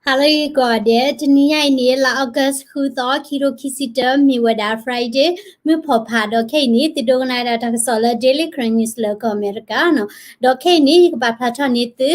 ဟါလၢအဂ့ၤကိးဂၤဒဲး, တနံၤညါအံၤန့ၣ် လါ August ဃုသီ ခံကထိခံဆံတၢ မ့ၢ်ဝဲဒၣ် Friday မုၢ်ဖီၣ်ဖး ဒီးခဲအံၤန့ၣ် သုဒိကနၣ်ဝဲဒၣ်တၢ်ကစီၣ်လၢ Daily Karen News လၢကီၢ်အမဲရကၤနီၤ. ဒီးခဲအံၤန့ၣ် ယကပာ်ဖျါထီၣ်န့ၢ်သု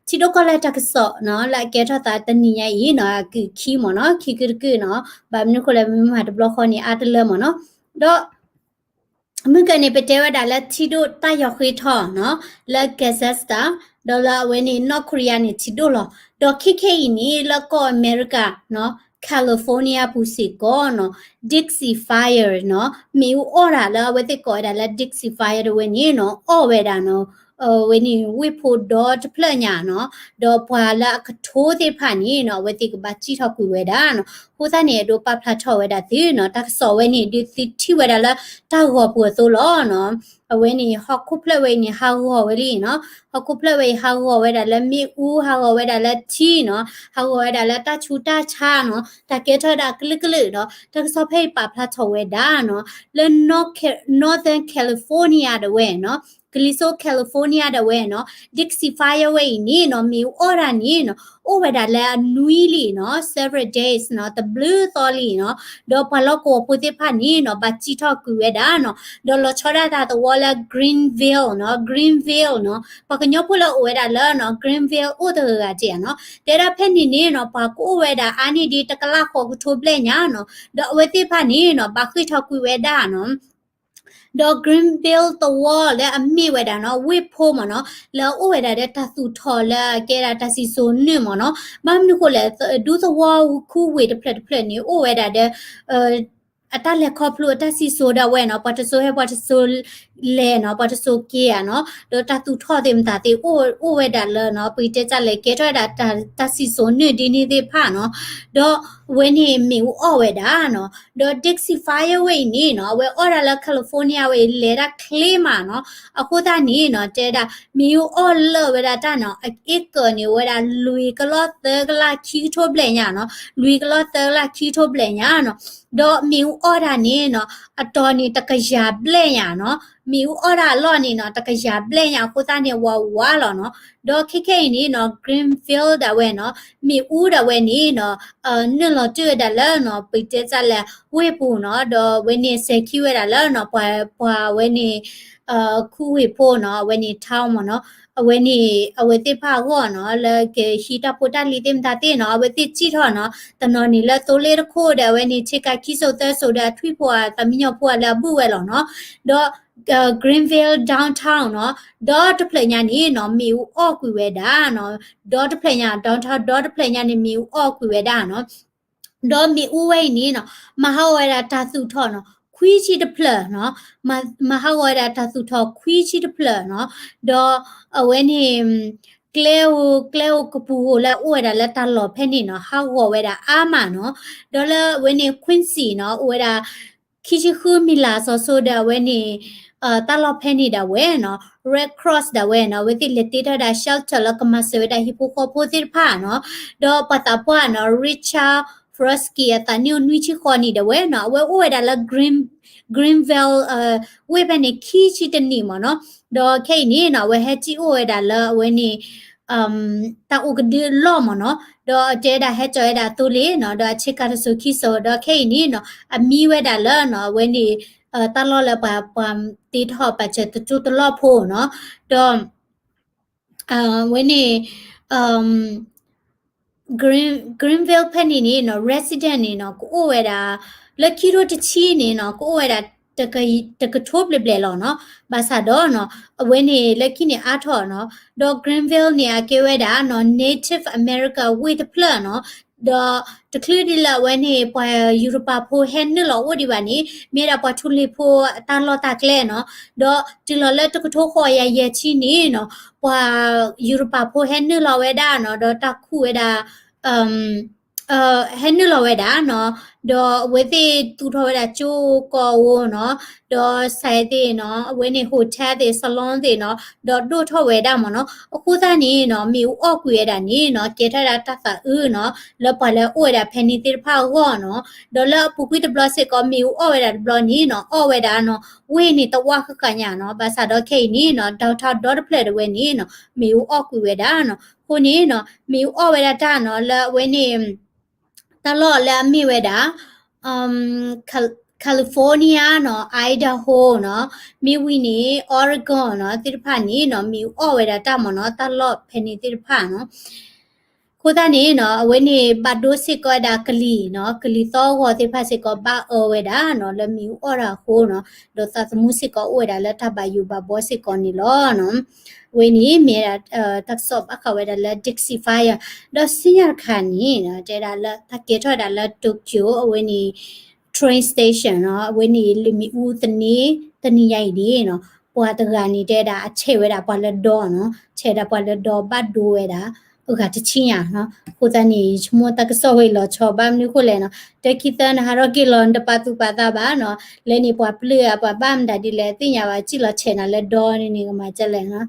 ထံဒိၣ်ကီၢ်လဲၢ်တၢ်ကစီၣ်နီၤ လၢအကဲထီၣ်သးတနံၤညါအံၤနီၤ အကုၢ်ခံမ့ၢ်နီၤ, ခံကုတကုာ်နီၤ, ဘၣ်မနုၤဃိလဲၣ် မ့ၢ်မၤတဘျီဃီန့ၣ် အါတလၢမ့ၢ်နီၤ. ဒီး မုၢ်ကၢန့ၣ် ပတဲဝဲဒၣ်လၢထံဒိၣ်တၢ်ယီၤဃ့ထီၣ်နီၤ လၢ Kazakhstan ဒီးလၢအဝဲန့ၣ် North Korea န့ၣ်ထံဒိၣ်လီၤ. ဒီးခဲခဲအံၤန့ၣ် လၢကီၢ်အမဲရကၤနီၤ California ပူၤစ့ၢ်ကီးနီၤ Dixie Fire နီၤ မ့ၣ်အူအီၣ်တၢ်လၢအဝဲသ့ၣ်ကိးဝဲဒၣ်လၢ Dixie Fire တဝဲန့ၣ်နီၤ အီၣ်ဝဲဒၣ်နီၤ အဝဲန့ၣ် ဝ့ၢ်ဖိဒီတဖျၢၣ်ညါနီၤ, ဒီးပှၤလၢအကထိသ့ၣ်တဖၣ်န့ၣ်နီၤ အဝဲသ့ၣ်ကဘၣ်စံၣ်ထီၣ်ကွံာ်ဝဲဒၣ်နီၤ. အဃိသတးန့ၣ် အဲၣ်ဒိးပာ်ဖျါထီၣ်ဝဲဒၣ်သုနီၤ တၢ်ကစီၣ်ဝဲန့ၣ် ဒုးသုထံၣ်ဝဲဒၣ်လၢတၢ်ဂီၤပူၤအသိးလီၤနီၤ. အဝဲန့ၣ် ဟီၣ်ခိၣ်ဖျၢၣ်ဝဲအံၤန့ၣ် ဟးဂီၤဝဲလံနီၤ, ဟီၣ်ခိၣ်ဖျၢၣ်ဝဲအံၤ ဟးဂီၤဝဲဒၣ်လၢမ့ၣ်အူ ဟးဂီၤဝဲဒၣ်လၢထံနီၤ, ဟးဂီၤဝဲဒၣ်လၢတၢ်ဆူးတၢ်ဆါနီၤ, တၢ်ကဲထီၣ်ဝဲဒၣ်ကလုာ်ကလုာ်ဒီး တၢ်ကစီၣ်ဖဲအံၤပာ်ဖျါထီၣ်ဝဲဒၣ်နီၤ လၢ North Ca- Northern California တဝဲနီၤ ကလံၤစိး California ဒၣ်ဝဲနီၤ Dixie Fire ဝဲအံၤန့ၣ်နီၤ မ့ၣ်အူအီၣ်တၢ်န့ၣ်နီၤ အိၣ်ဝဲဒၣ်လၢအနွံလံနီၤ several days နီၤ တဘျုးသီလံနီၤ, ဒီးပှၤလီၢ်ကဝီၤဖိသ့ၣ်တဖၣ်န့ၣ်နီၤ ဘၣ်စံၣ်ထီၣ်ကွံာ်ဝဲဒၣ်နီၤ, ဒီးလီၤဆီဒၣ်တၢ်သဝီလၢ Greenville နီၤ Greenville နီၤ ပှၤကညီဖိလၢအိၣ်ဝဲဒၣ်လၢနီၤ Greenville အိၣ်တဂၤဂၤတ့ၢ်ဧါနီၤ, တဲဒၣ်ဖဲန့ၣ်န့ၣ်နီၤ ပှၤကအိၣ်ဝဲဒၣ်အါန့ၢ်ဒံးတကလးဃိးကထိဘျဲၣ်ညါနီၤ, ဒီးအဝဲသ့ၣ်တဖၣ်န့ၣ်နီၤ ဘၣ်ဃ့ၢ်ထီၣ်ကွံာ်ဝဲဒၣ်နီၤ ဒီး Greenville သဝီလၢအမ့ၢ်ဝဲဒၣ်နီၤ ဝ့ၢ်ဖိမ့ၢ်နီၤ လၢအအိၣ်ဝဲဒၣ်ဒီးတၢ်သူၣ်ထီၣ်လၢအကဲဒၣ်တၢ်စံၣ်စိၤနုာ်မ့ၢ်နီၤ, ဘၣ်မနုၤဃိလဲၣ် ဒူသဝီခူဝ့ၢ်တဖျၢၣ်တဖျၢၣ်န့ၣ် အိၣ်ဝဲဒၣ်ဒီး အတၢ်လဲၤခီဖျိအတၢ်စံၣ်စိၤဒၣ်ဝဲနီၤ ပှၤတစိၤဟဲပှၤတစိၤလဲၤနီၤ ပှၤတစိၤက့ၤဧါနီၤ, ဒီးတၢ်သူၣ်ထီၣ်သ့ၣ်မတၤသ့ၣ် အိၣ်ဝဲဒၣ်လၢနီၤ ပကတဲတၢ်လဲၤကဲထီၣ်ဝဲဒၣ်တၢ် တၢ်စံၣ်စိၤနုာ်ဒ်န့ၣ်သ့ၣ်တဖၣ်နီၤ, ဒီးအဝဲန့ၣ်မ့ၣ်အူအီၣ်ဝဲဒၣ်နီၤ, ဒီး Dixie Fire ဝဲအံၤန့ၣ်နီၤ အဝဲအီၣ်ဒၣ်လၢ California ဝဲအံၤ လဲၤဒၣ်ချ့မးနီၤ, အဃိသတးန့ၣ်နီၤ တဲဒၣ် မ့ၣ်အူအီၣ်လၢာ်ဝဲဒၣ်တၢ်နီၤ အ acre န့ၣ် အိၣ်ဝဲဒၣ်လွံၢ်ကလီၢ်သၢကလးခံကထိဘျဲၣ်ညါနီၤ, လွံၢ်ကလီၢ်သၢကလးခံကထိဘျဲၣ်ညါနီၤ, ဒီးမ့ၣ်အူအီၣ်တၢ်န့ၣ်နီၤ အတီၤန့ၣ်တကယၤဘျဲၣ်ညါနီၤ, မ့ၣ်အူအီၣ်တၢ်အလီၢ်န့ၣ်နီၤ တကယၤဘျဲၣ်ညါအဃိသတးန့ၣ် ဝးဝးလီၤနီၤ, ဒီးခဲခဲအံၤန့ၣ်နီၤ Greenville ဒၣ်ဝဲနီၤ မ့ၣ်အူဒၣ်ဝဲန့ၣ်နီၤ နုာ်လီၤတုၤဝဲဒၣ်လၢနီၤ ပကတဲတၢ်လဲၣ် ဝ့ၢ်ပူၤနီၤ, ဒီးအဝဲန့ၣ်စဲၤခံဝဲဒၣ်လၢနီၤ ပှၤ ပှၤအဝဲန့ၣ် ခူဝ့ၢ်ဖိနီၤ အဝဲန့ၣ် town မ့ၢ်နီၤ, အဝဲန့ၣ် အဝဲသ့ၣ်တဖၣ်အဂီၢ်နီၤ လၢကဟံးတၢ်ဖိတၢ်လံၤသ့ၣ်မတၤသ့ၣ်နီၤ အဝဲသ့ၣ်စံၣ်ထီၣ်နီၤ တနီၤန့ၣ်လၢသိလ့ၣ်တခိၣ်ဒီး အဝဲန့ၣ် ဆ့ကၤခံစိၤသၢစိၤဒီး အထွံၣ်ဖိဧါ သးမံညီၤဖိဧါလၢအဘုၣ်ဝဲလီၤနီၤ, ဒီး Greenville downtown နီၤ, ဒီတဖျၢၣ်ညါန့ၣ်နီၤ မ့ၣ်အူအီၣ်ကွံာ်ဝဲဒၣ်နီၤ, ဒီတဖျၢၣ်ညါ downtown ဒီတဖျၢၣ်ညါန့ၣ် မ့ၣ်အူအီၣ်ကွံာ်ဝဲဒၣ်နီၤ, ဒီးမ့ၣ်အူဝဲအံၤန့ၣ်နီၤ မၤဟးဂီၤဝဲဒၣ်တၢ်သူၣ်ထီၣ်နီၤ ခွံဆံတဖျၢၣ်နီၤ, မၤဟးဂီၤဝဲဒၣ်တၢ်သူၣ်ထီၣ်ခွံဆံတဖျၢၣ်နီၤ, ဒီးအဝဲန့ၣ် ကျဲဧိၤ ကျဲဧိၤကပူၤဧိၤလၢအအိၣ်ဝဲဒၣ်လၢတၢ်လီၢ်ဖဲန့ၣ်နီၤ ဟးဂီၤဝဲဒၣ်အါမးနီၤ, ဒီးလၢအဝဲန့ၣ် Quincy နီၤ အိၣ်ဝဲဒၣ် ခံဆံဃုမံၤလၢ်စီၤစိၤဒီးအဝဲန့ၣ် တၢ်လီၢ်ဖဲန့ၣ်ဒၣ်ဝဲနီၤ Red Cross ဒၣ်ဝဲနီၤ အဝဲသ့ၣ်လဲၤတ့ထီၣ်ဝဲဒၣ် shelter လၢကမၤစၢၤဝဲဒၣ်ဟံၣ်ဖိဃီဖိသ့ၣ်တဖၣ်နီၤ, ဒီးပှၤသးပှၢ်နီၤ Richard Frosky အသးနံၣ်အိၣ်နွံဆံဃိးနံၣ်ဒၣ်ဝဲနီၤ အဝဲအိၣ်ဝဲဒၣ်လၢ Green Greenville ဝ့ၢ်ဖဲန့ၣ်ခံဆံတနံၣ်မ့ၢ်နီၤ, ဒီးခဲအံၤန့ၣ်နီၤ အဝဲဟဲစံၣ်အိၣ်ဝဲဒၣ်လၢအဝဲန့ၣ် တၢ်အိၣ်ကဒုအလီၢ်မ့ၢ်နီၤ, ဒီးတဲဒၣ်ဟဲကၠီၤဝဲဒၣ်သိလ့ၣ်နီၤ ဒီးအဆ့ကၤတစိၤခံစိၤ ဒီးခဲအံၤန့ၣ်နီၤ အမံဝဲဒၣ်လၢနီၤ အဝဲန့ၣ် တၢ်လီၢ်လၢပှၤ ပှၤတ့ထီၣ်ပာ်စၢၤတကၠိတလီၢ်ဖိနီၤ, ဒီး အဝဲန့ၣ် Green Greenville ဖဲန့ၣ်န့ၣ်နီၤ resident န့ၣ်နီၤ ကအိၣ်ဝဲဒၣ် လၢခံထိတဆံန့ၣ်နီၤ ကအိၣ်ဝဲဒၣ် တကထိဘျဲၣ်ဘျဲၣ်လီၤနီၤ, ဘၣ်ဆၣ်ဒီးနီၤ အဝဲန့ၣ်လၢခံန့ၣ်အါထီၣ်နီၤ, ဒီး Greenville န့ၣ် အကဲဝဲဒၣ်နီၤ Native America ဝ့ၢ်တဖျၢၣ်နီၤ, ဒီးတချုးဒ်လၢအဝဲန့ၣ် ပှၤယူရပၤဖိဟဲနုာ်လီၤအိၣ်ဒံးဘၣ်န့ၣ် မ့ၢ်ဒၣ်ပှၤထူလ့ၤဖိအတၢ်လီၢ်တၢ်ကျဲနီၤ, ဒီးတုၤလီၤလၢတကထိဃိးကယၤယဲၢ်ဆံန့ၣ်နီၤ ပှၤယူရပၤဖိဟဲနုာ်လီၤဝဲဒၣ်နီၤ ဒီးတၢ်ခူၣ်ဝဲဒၣ် ဟဲနုာ်လီၤဝဲဒၣ်နီၤ ဒီးအဝဲသ့ၣ်သူၣ်ထီၣ်ဝဲဒၣ်ကၠိကီၢ်ဧိၤနီၤ, ဒီးစဲးသ့ၣ်နီၤ, အဝဲန့ၣ် hotel သ့ၣ် salon သ့ၣ်နီၤ, ဒီးဒိၣ်ထီၣ်ဝဲဒၣ်မ့ၢ်နီၤ. အဃိသတးန့ၣ်နီၤ မ့ၣ်အူအီၣ်ကွံာ်ဝဲဒၣ်န့ၣ်နီၤ ကဲထီၣ်ဝဲဒၣ်တၢ်သးအုးနီၤ လၢပှၤလၢအအိၣ်ဝဲဒၣ်ဖဲန့ၣ်သ့ၣ်တဖၣ်အဂီၢ်နီၤ. ဒီးလၢအပူၤကွံာ်တဘျီစ့ၢ်ကီး မ့ၣ်အူအီၣ်ဝဲဒၣ်တဘျီန့ၣ်နီၤ အီၣ်ဝဲဒၣ်နီၤ ဝ့ၢ်န့ၣ်တဝၢ်ဃၣ်ဃၣ်ညါနီၤ. ဘၣ်ဆၣ်ဒီးခဲအံၤန့ၣ်နီၤ downtown ဒီတဖျၢၣ်တဝဲန့ၣ်နီၤ မ့ၣ်အူအီၣ်ကွံာ်ဝဲဒၣ်နီၤ. အဃိန့ၣ်နီၤ မ့ၣ်အူအီၣ်ဝဲဒၣ်တၢ်နီၤ လၢအဝဲန့ၣ် တၢ်လီၢ်လၢအမ့ၢ်ဝဲဒၣ် California နီၤ, Idaho နီၤ, မ့ၢ်ဝံၤန့ၣ် Oregon နီၤ သ့ၣ်တဖၣ်န့ၣ်နီၤ မ့ၣ်အူအီၣ်ဝဲဒၣ်တၢ်မ့ၢ်နီၤ တၢ်လီၢ်ဖဲန့ၣ်သ့ၣ်တဖၣ်နီၤ. အဃိသတးန့ၣ်နီၤ အဝဲန့ၣ်ဘၣ်ဒိစ့ၢ်ကီးဝဲဒၣ်ကလံၤနီၤ, ကလံၤသီဂီၤသ့ၣ်တဖၣ်စ့ၢ်ကီးဘၣ်အၢဝဲဒၣ်နီၤ လၢမ့ၣ်အူအီၣ်တၢ်အဃိနီၤ, ဒီးသးသမူစ့ၢ်ကီးအိၣ်ဝဲဒၣ်လၢတၢ်ဘၣ်ယိၣ်ဘၣ်ဘှီစ့ၢ်ကီးန့ၣ်လီၤနီၤ. အဝဲန့ၣ်မ့ၢ်ဝဲဒၣ် တၢ်ကစီၣ်ဘၣ်ဃးဝဲဒၣ်လၢ Dixie Fire ဒီးစံၣ်ညီၣ်တခါန့ၣ် တဲဒၣ်လၢတၢ်ကဲထီၣ်ဝဲဒၣ်လၢ Tokyo အဝဲန့ၣ် train station နီၤ, အဝဲန့ၣ်လၢမ့ၣ်အူသန့ တနံၤညါအံၤန့ၣ်နီၤ ပှၤတဂၤန့ၣ် တဲဒၣ်အဆဲးဝဲဒၣ်ပှၤလၢဒီနီၤ, ဆဲးဒၣ်ပှၤလၢဒီဘၣ်ဒိဝဲဒၣ် အဂၤတဆံညါနီၤ. အဃိသတးန့ၣ် ယဆိကမိၣ်တၢ်ကစီၣ်ဝဲအံၤလီၤဆီဘၣ်မနုၤအဃိလဲၣ်နီၤ, တခံသၢနဟးထီၣ်က့ၤလီၤ နတပာ်သူၣ်ပာ်သးဘၣ်နီၤ, လဲၤန့ၣ်ပှၤပျုၢ်ဧါ ပှၤဘၣ်မတၤဒ်လဲၣ်သ့ၣ်ညါဘၣ်, စံၣ်လီၤဆဲးနၤလၢဒီန့ၣ်န့ၣ် ကမၤဒ်လဲၣ်နီၤ.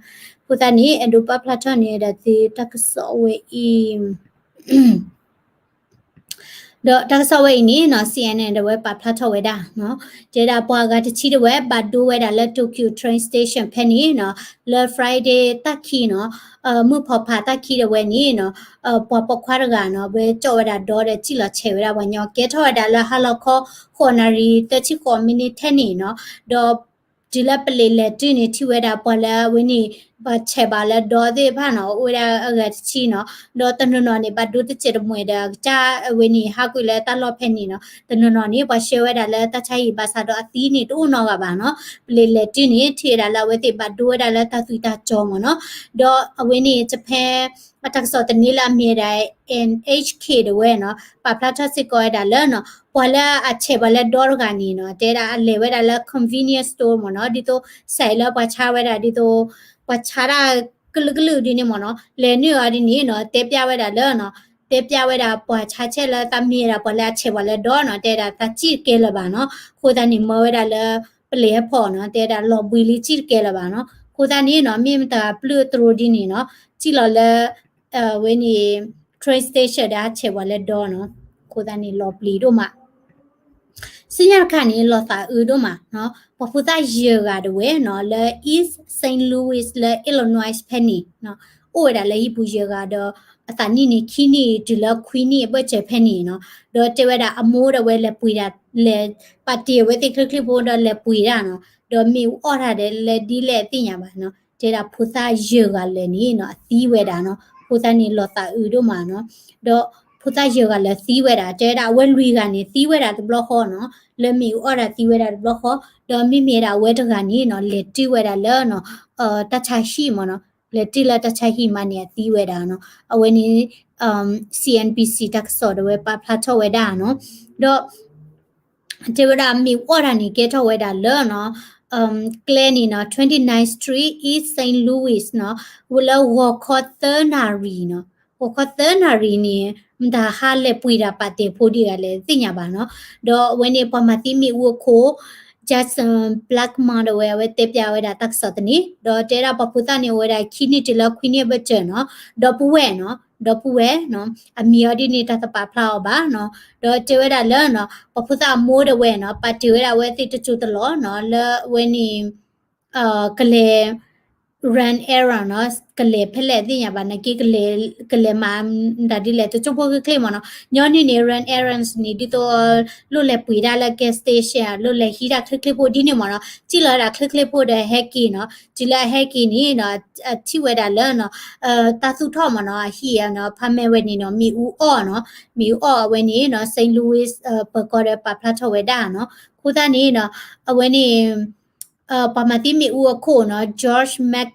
အဃိသတးန့ၣ် အဲၣ်ဒိးပာ်ဖျါထီၣ်န့ၣ်ဒီးသုတၢ်ကစီၣ်ဝဲအံၤ ဒီးတၢ်ကစီၣ်ဝဲအံၤန့ၣ်နီၤ C N N တဝဲပာ်ဖျါထီၣ်ဝဲဒၣ်နီၤ, တဲဒၣ်ပှၤဂၤတဆံတဝဲ ဘၣ်ဒိဝဲဒၣ်လၢ Tokyo train station ဖဲန့ၣ်နီၤ, လၢ Friday တၢ်ခံနီၤ, မုၢ်ဖီဖးတၢ်ခံတဝဲန့ၣ်နီၤ, ပှၤပိာ်ခွါတဂၤနီၤ ဝဲကၠီၣ်ဝဲဒၣ်ဒီဒီးစံၣ်လီၤဆဲးဝဲဒၣ်ပှၤညီ ကဲထီၣ်ဝဲဒၣ်လၢဟါလီၤခီ ဃိးနၣ်ရံၣ် သၢဆံဃိးမံးနံးထဲန့ၣ်နီၤ, ဒီး တုၤလၢပလံးလဲၤတုၤန့ၣ် ထံၣ်ဝဲဒၣ်ပှၤလၢအဝဲန့ၣ် ဘၣ်ဆဲးဘၣ်လၢဒီသ့ၣ်တဖၣ်နီၤ အိၣ်ဝဲဒၣ်အဂၤတဆံနီၤ, ဒီးတနီၤနီၤန့ၣ် ဘၣ်ဒိတစဲးတမှဲၤဒီး ကစၢ်အဝဲန့ၣ် ဟးကွံာ်လၢတၢ်လီၢ်ဖဲန့ၣ်နီၤ, တနီၤနီၤန့ၣ် ပှၤဆှၢဝဲဒၣ်လၢတၢ်ဆါဟံၣ် ဘၣ်ဆၣ်ဒီးအသံန့ၣ် တအိၣ်နီတဂၤဘၣ်နီၤ, ပလံးလဲၤတုၤန့ၣ် ထံၣ်ဝဲဒၣ်လၢအဝဲသ့ၣ်ဘၣ်ဒိဝဲဒၣ်လၢတၢ်သွံၣ်တၢ်စီမ့ၢ်နီၤ, ဒီးအဝဲန့ၣ် Japan အတၢ်ကစီၣ်သန့လၢအမ့ၢ်ဝဲဒၣ် N H K တဝဲနီၤ ပာ်ဖျါထီၣ်စ့ၢ်ကီးဝဲဒၣ်လၢနီၤ ပှၤလၢအဆဲးပှၤလၢဒီတဂၤန့ၣ်နီၤ တဲဒၣ်အလဲၤဝဲဒၣ်လၢ convenience store မ့ၢ်နီၤ, ဒ်သိးစဲးလၢပှၤဆါဝဲဒၣ်ဒ်သိး ပှၤဆါတၢ်ကလုာ်ကလုာ်ဒ်န့ၣ်မ့ၢ်နီၤ, လဲၤနုာ်အီၤဒ်န့ၣ်နီၤ တဲပျၢ်ဝဲဒၣ်လၢနီၤ တဲပျၢ်ဝဲဒၣ်ပှၤဆါဆဲးလၢတၢ်မ့ၢ်ဝဲဒၣ်ပှၤလၢအဆဲးပှၤလၢဒီနီၤ, တဲဒၣ်သးစံၣ်တကဲလၢၤဘၣ်နီၤ, အဃိသတးန့ၣ် မၢဝဲဒၣ်လၢ ပလံးဟဲဖီၣ်နီၤ, တဲဒၣ်လီၤဘှံးလံစံၣ်တကဲလၢၤဘၣ်နီၤ, အဃိသတးန့ၣ်နီၤ မ့ၢ်မတၤပျုၢ်အတြိဒ်န့ၣ်နီၤ စံၣ်လီၤလၢ ဝဲန့ၣ် train station ဒီးအဆဲးပှၤလၢဒီနီၤ, အဃိသတးန့ၣ် လီၤပျံၤဒိၣ်မး စံၣ်ညီၣ်တခါန့ၣ် လီၤသးအုးဒိၣ်မးနီၤ, ပှၤဖိသၣ်ယဲၢ်ဂၤတဝဲနီၤ လၢ East Saint Louis လၢ Illinois ဖဲန့ၣ်နီၤ, အိၣ်ဝဲဒၣ်လၢဟံၣ်ပူၤယဲၢ်ဂၤဒီး အသးနံၣ်န့ၣ် ခံနံၣ်တုၤလၢခွံနံၣ်အဘၢၣ်စၢၤဖဲန့ၣ်နီၤ, ဒီးတဲဝဲဒၣ်အမိၢ်ဒီးဝဲလဲၤပှ့ၤဒၣ် လဲၤပာ်တ့ၢ်အဝဲသ့ၣ်ချ့ချ့ဖိဒီးလဲၤပှ့ၤဒၣ်နီၤ, ဒီးမ့ၣ်အူအီၣ်တၢ်ဒီးလၢဒ်လဲၣ်အသ့ၣ်ညါဘၣ်နီၤ, တဲဒၣ်ဖိသၣ်ယဲၢ်ဂၤလၢာ်န့ၣ်နီၤ အသံဝဲဒၣ်နီၤ, အဃိသတးန့ၣ် လီၤသးအုးဒိၣ်မးနီၤ, ဒီးဖိသၣ်ယဲၢ်ဂၤလၢာ်သံဝဲဒၣ် တဲဝဲဒၣ်အဝဲလွံၢ်ဂၤန့ၣ် သံဝဲဒၣ်တဘျီဃီနီၤ, လၢမ့ၣ်အူအီၣ်တၢ်သံဝဲဒၣ်တဘျီဃီ, ဒီးမ့မ့ၢ်ဒၣ်အဝဲတဂၤန့ၣ်နီၤ လဲၤတုၤဝဲဒၣ်လၢနီၤ တၢ်ဆါဟံၣ်မ့ၢ်နီၤ, လဲၤတုၤလၢတၢ်ဆါဟံၣ်မးန့ၣ် အသံဝဲဒၣ်နီၤ, အဝဲန့ၣ် C N B C တၢ်ကစီၣ်ဒီးဝဲပာ်ဖျါထီၣ်ဝဲဒၣ်နီၤ, ဒီး တဲဝဲဒၣ်မ့ၣ်အူအီၣ်တၢ်န့ၣ် ကဲထီၣ်ဝဲဒၣ်လၢနီၤ ကျဲန့ၣ်နီၤ twenty-ninth Street East Saint Louis နီၤ, ဝဲလၢဂီၤခီသၢနၣ်ရံၣ်နီၤ, ဂီၤခီသၢနၣ်ရံၣ်န့ၣ် မတၤဟးလဲၤပှ့ၤတၢ်ပာ်တ့ၢ်ဖိဒံးဂၤလဲၣ်သ့ၣ်ညါဘၣ်နီၤ, ဒီးအဝဲန့ၣ် ပှၤမၤသံမ့ၣ်အူအခိၣ် Jason Blackmon ဒီးဝဲ အဝဲတဲပျၢ်ဝဲဒၣ်တၢ်ကစီၣ်သန့, ဒီးတဲဒၣ်ပှၤဖိသၣ်န့ၣ် အိၣ်ဝဲဒၣ်ခံနံၣ်တုၤလၢခွံနံၣ်အဘၢၣ်စၢၤနီၤ, ဒီပုၢ်ဝဲၢ်နီၤ, ဒီပုၢ်ဝဲၢ်နီၤ, အမံၤအီၤဒ်န့ၣ် တၢ်တပာ်ဖျါအီၤဘၣ်နီၤ, ဒီးတဲဝဲဒၣ်လၢနီၤ ပှၤဖိသၣ်အမိၢ်ဒီးဝဲနီၤ ပာ်တ့ၢ်ဝဲဒၣ်အဝဲသ့ၣ်တစိၢ်တလီၢ်နီၤ လၢအဝဲန့ၣ် ကလဲၤ run errand နီၤ, ကလဲၤဖဲလဲၣ်သ့ၣ်ညါဘၣ် နာ်က့ ကလဲၤမၤတၢ်ဒ်လဲၣ် တစိၢ်ဖိချ့ချ့မ့ၢ်နီၤ, ညီနုၢ်န့ၣ် run errands န့ၣ် ဒ်သိး လိၣ်လဲၤပှ့ၤတၢ်လၢ gas station လိၣ်လဲၤဟံးတၢ်ချ့ချ့ဖိဒ်န့ၣ်မ့ၢ်နီၤ, စံၣ်လီၤဝဲဒၣ်ချ့ချ့ဖိဒီးဟဲက့ၤနီၤ, တုၤလၢအဟဲက့ၤန့ၣ်နီၤ ထံၣ်ဝဲဒၣ်လၢနီၤ တၢ်သူၣ်ထီၣ်မ့ၢ်နီၤ အဟံၣ်နီၤ ဖးမဲာ်ဝဲန့ၣ်နီၤ မ့ၣ်အူအီၣ်နီၤ, မ့ၣ်အူအီၣ်အဝဲန့ၣ်နီၤ Saint Louis ပၢၤကီၢ်ဒီးပာ်ဖျါထီၣ်ဝဲဒၣ်နီၤ, အဃိသတးန့ၣ်နီၤ အဝဲန့ၣ် ပှၤမၤသံမ့ၣ်အူအခိၣ်နီၤ George Mac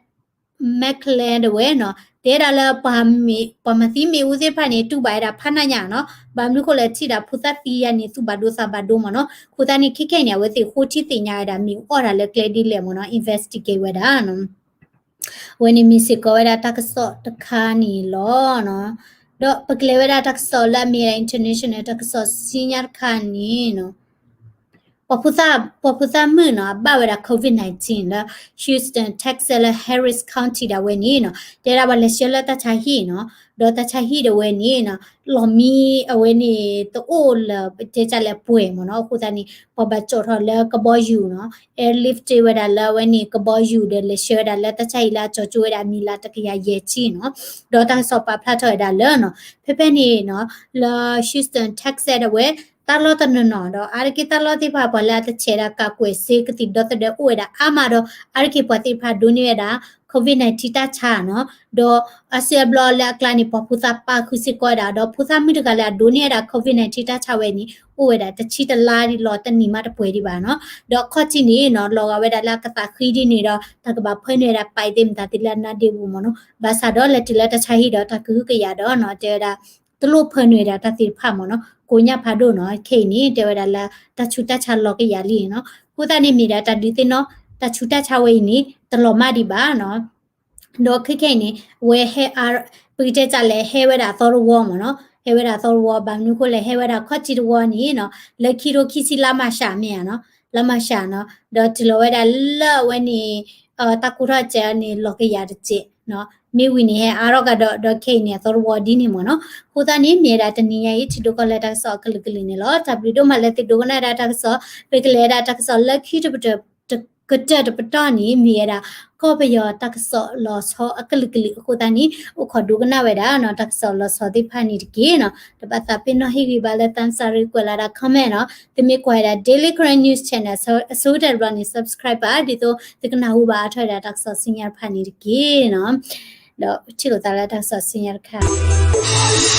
McClellan တဝဲနီၤ တဲဒၣ်လၢ ပှၤမၤသံမ့ၣ်အူသ့ၣ်တဖၣ်န့ၣ် တူၢ်ဘၣ်ဝဲဒၣ်ဖးနးညါနီၤ, ဘၣ်မနုၤဃိလဲၣ် ထံၣ်ဒၣ်ဖိသၣ်သံယါန့ၣ် သူၣ်ဘၣ်ဒိသးဘၣ်ဒိမ့ၢ်နီၤ, အဃိသတးန့ၣ် ခဲခဲအံၤန့ၣ် အဝဲသ့ၣ်ဃိထံသ့ၣ်ညါဝဲဒၣ်မ့ၣ်အူအီၣ်တၢ်လၢကျဲဒ်လဲၣ်မ့ၢ်နီၤ investigate ဝဲဒၣ်နီၤ အဝဲန့ၣ်မ့ၢ်စ့ၢ်ကီးဝဲဒၣ်တၢ်ကစီၣ်တခါန့ၣ်လီၤနီၤ, ဒီးပကလဲၤဝဲဒၣ်တၢ်ကစီၣ်လၢအမ့ၢ်ဒၣ် international တၢ်ကစီၣ်ဆူညါတခါန့ၣ်နီၤ, ပှၤဖိသၣ်မုၣ်နီၤ အဘၣ်ဝဲဒၣ် COVID nineteen လၢ Houston, Texas လၢ Harris County ဒၣ်ဝဲန့ၣ်နီၤ တဲဒၣ်ပှၤလဲၤဆှၢလၢတၢ်ဆါဟံၣ်နီၤ, ဒီးတၢ်ဆါဟံၣ်ဒၣ်ဝဲန့ၣ်နီၤ လီၢ်မံအဝဲန့ၣ် တအိၣ်လၢ ပတဲတၢ်လဲၣ်ပှဲၤမ့ၢ်နီၤ, အဃိသတးန့ၣ် ပှၤဘၣ်ကၠီၣ်ထီၣ်လၢကဘီယူၤနီၤ airlift ဝဲဒၣ်လၢအဝဲန့ၣ် ကဘီယူၤဒီးလဲၤဆှၢဝဲဒၣ်လၢတၢ်ဆါဟံၣ်လၢအကၠီၤကၠိဝဲဒၣ်အမံၤလၢတကယၤယဲၢ်ဆံနီၤ, ဒီးတၢ်ကစီၣ်ပာ်ဖျါထီၣ်ဝဲဒၣ်လၢနီၤ ဖဲဖဲန့ၣ်နီၤ လၢ Houston, Texas ဒၣ်ဝဲ တၢ်လီၢ်တနီၤနီၤဒီး အါတက့ၢ်တၢ်လီၢ်သ့ၣ်တဖၣ် ပှၤလၢအတဆဲးဒၣ်ကးကွဲးစ့ကသံၣ်ဒီသဒၢအိၣ်ဝဲဒၣ်အါမးဒီး အါတက့ၢ်ပှၤသ့ၣ်တဖၣ်ဒိးန့ၢ်ဝဲဒၣ် COVID nineteen တၢ်ဆါနီၤ, ဒီးအါစုအါဘျီလၢအကျါန့ၣ် ပှၤဖိသၣ်ပာ်ဃုာ်စ့ၢ်ကီးဝဲဒၣ် ဒီးဖိသၣ်မုၣ်တဂၤလၢအဒိးန့ၢ်ဝဲဒၣ် COVID nineteen တၢ်ဆါဝဲန့ၣ် အိၣ်ဝဲဒၣ်တဆံတလါဒံးလီၤ တနံၣ်မးတပှဲၤဒံးဘၣ်နီၤ, ဒီးခီၣ်ထံးန့ၣ်နီၤ လီၤဂာ်ဝဲဒၣ်လၢအကသးဃံဒ်န့ၣ်ဒီး တၢ်ကဘၣ်ဖၢနုာ်ဝဲဒၣ် ပာ်သ့ၣ်မတၤသ့ၣ်လၢအနါဒ့ပူၤမ့ၢ်နီၤ, ဘၣ်ဆၣ်ဒီးလဲၤတုၤလၢတၢ်ဆါဟံၣ်ဒီးတၢ်ကဟုကယာ်ဒီးနီၤ တဲဝဲဒၣ် တလိၣ်ဖၢနုာ်ဝဲဒၣ်တၢ်သ့ၣ်တဖၣ်မ့ၢ်နီၤ, ကိးညါဖးဒိၣ်နီၤ, ခဲအံၤန့ၣ် တဲဝဲဒၣ်လၢတၢ်ဆူးတၢ်ဆါလီၤကယၤလံနီၤ, အဃိသတးန့ၣ်မ့ၢ်ဒၣ်တၢ်ဒုးသ့ၣ်နီၣ် တၢ်ဆူးတၢ်ဆါဝဲအံၤန့ၣ် တလီၤမၢ်ဒံးဘၣ်နီၤ, ဒီးခဲခဲအံၤန့ၣ် အဝဲဟဲအါ ပကတဲတၢ်လဲၣ် ဟဲဝဲဒၣ်အသီတဝီမ့ၢ်နီၤ, ဟဲဝဲဒၣ်အသီတဝီ ဘၣ်မနုၤအဃိလဲၣ် ဟဲဝဲဒၣ်ခီၣ်ထံးတဝီန့ၣ်နီၤ လၢခံထိခံဆံလါမၢ်ၡးမ့ၢ်ဧါနီၤ, လါမၢ်ၡးနီၤ, ဒီးတုၤလီၤဝဲဒၣ်လၢအဝဲန့ၣ် တၢ်ကိးထီၣ်စဲးန့ၣ် လီၤကယၤတစဲးနီၤ, မ့ၢ်ဝံၤန့ၣ် ဟဲအါထီၣ်ကဒီး ဒီးခဲအံၤန့ၣ်အသီတဝီဒ်န့ၣ်မ့ၢ်နီၤ, အဃိသတးန့ၣ် မ့ၢ်ဝဲဒၣ်တနံၤညါအံၤ ထံဒိၣ်ကီၢ်လဲၢ်တၢ်ကစီၣ်အကလုာ်ကလုာ်န့ၣ်လီၤ. တၢ်ဘျုးဒိၣ်မးလၢသုဒိကနၣ်ဝဲဒၣ်တၢ်ကစီၣ်, ပကလဲၤဝဲဒၣ်တၢ်ကစီၣ်လၢခံတပ ကတၢၢ်တပတီၢ်န့ၣ် မ့ၢ်ဝဲဒၣ် ကီၢ်ပယီၤတၢ်ကစီၣ်လီၤဆီအကလုာ်ကလုာ်အဃိသတးန့ၣ် အိၣ်ခိးဒိကနၣ်ဝဲဒၣ်နီၤ တၢ်ကစီၣ်လီၤဆီသ့ၣ်တဖၣ်န့ၣ်တက့ၢ်နီၤ. တဘၣ်သးပ့ၤနီၣ်ဟ့ၣ်ဂံၢ်ဘါလၢ သးစၢ်ရ့ ကွဲးလီၤဒၣ် comment နီၤ, သုမ့ၢ်ကွၢ်ဝဲဒၣ် Daily Karen News Channel အဆိကတၢၢ်တဘျီန့ၣ် subscribe ဘၣ် ဒ်သိးသုကနၢ်ဟူဘၣ်အါထီၣ်ဝဲဒၣ်တၢ်ကစီၣ်ဆူညါတဖၣ်န့ၣ်တက့ၢ်နီၤ. ဒီးထံၣ်လိာ်သးလၢတၢ်ကစီၣ်ဆူညါတခါ